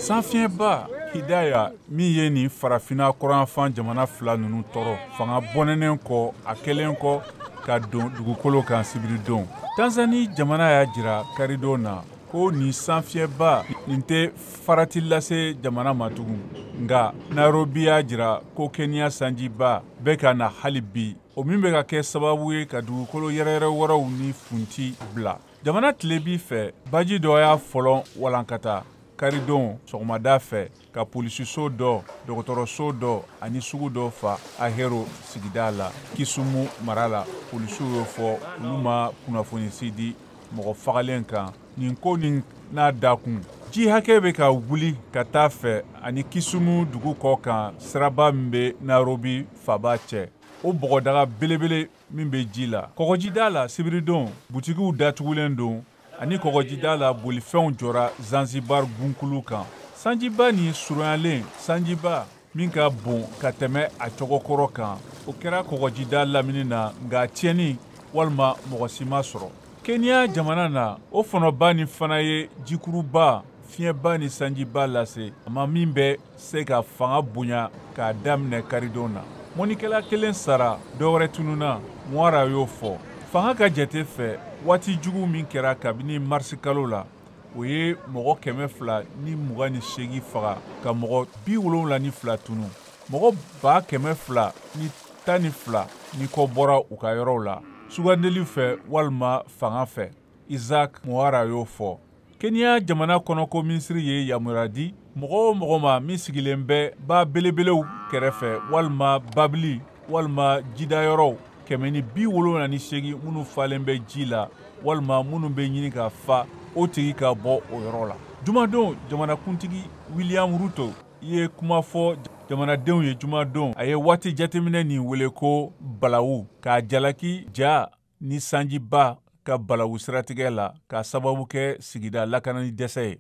Sanfiɲɛba Hidaya min ye nin farafinna kɔrɔnyanfan jamana fila ninnu tɔɔrɔ fanga bɔnɛnen kɔ a kɛlen kɔ ka don dugukolo kan sibiridon. Tanzanie jamana y'a jira karidon na ko nin sanfiɲɛba nin tɛ farati lase jamana ma tugun, nka Nairobi y'a jira ko Kenya sanjiba bɛ ka na hali bi, o min bɛ ka kɛ sababu ye ka dugukolo yɛrɛyɛrɛ wɛrɛw ni funti bila. Jamana tilebi fɛ, baji dɔ y'a fɔlɔ walankata karidon sɔgɔmada fɛ ka polisiso dɔ, dɔgɔtɔrɔso dɔ ani sugu dɔ fa Ahero sigida la, Kisumu mara la. Polisiw y'o fɔ, olu ma kunnafoni si di mɔgɔ fagalen kan nin ko nin n'a dakun. Ji hakɛ bɛ ka wuli ka taa fɛ ani Kisumu dugu kɔ kan siraba min bɛ Nairobi faba cɛ, o bɔgɔdaga belebele min bɛ ji la. Kɔgɔjida la sibiridon, butigiw datugulen don ani kɔgɔjida la bolifɛnw jɔra Zanzibar gunkulu kan. Sanjiba nin surunyalen, sanjiba min ka bon ka tɛmɛ a cɔgɔkɔrɔ kan, o kɛra kɔgɔjida lamini na, nka tiɲɛni walima mɔgɔ si ma sɔrɔ. Kenya jamana na, o fɔnɔba nin fana ye jikuruba, fiɲɛba ni sanjiba lase a ma min bɛ se ka fanga bonya k'a daminɛ karidon na. Mɔnikɛla kelen sara, dɔwɛrɛ tununna, Mwara y'o fɔ. Fanga ka jate fɛ, waati jugu min kɛra kabini marisi kalo la, o ye mɔgɔ 228 faga ka mɔgɔ 72 tunu. Mɔgɔ 212 ni kɔ bɔra u ka yɔrɔw la sugandili fɛ walima fanga fɛ, Isaac Mwara y'o fɔ. Kenya jamana kɔnɔko minisiri ye yamaruya di mɔgɔ o mɔgɔ ma min sigilen bɛ ba belebelew kɛrɛfɛ walima babili walima jidayɔrɔw 178 minnu falen bɛ ji la walima minnu bɛ ɲini ka fa, o tigi ka bɔ o yɔrɔ la. Jumadon, jamanakuntigi William Ruto ye kuma fɔ jamanadenw ye jumadon. A ye waati jateminɛ nin wele ko balawu, k'a jalaki ja ni sanjiba ka balawu siratigɛ la k'a sababu kɛ sigida lakanani dɛsɛ ye.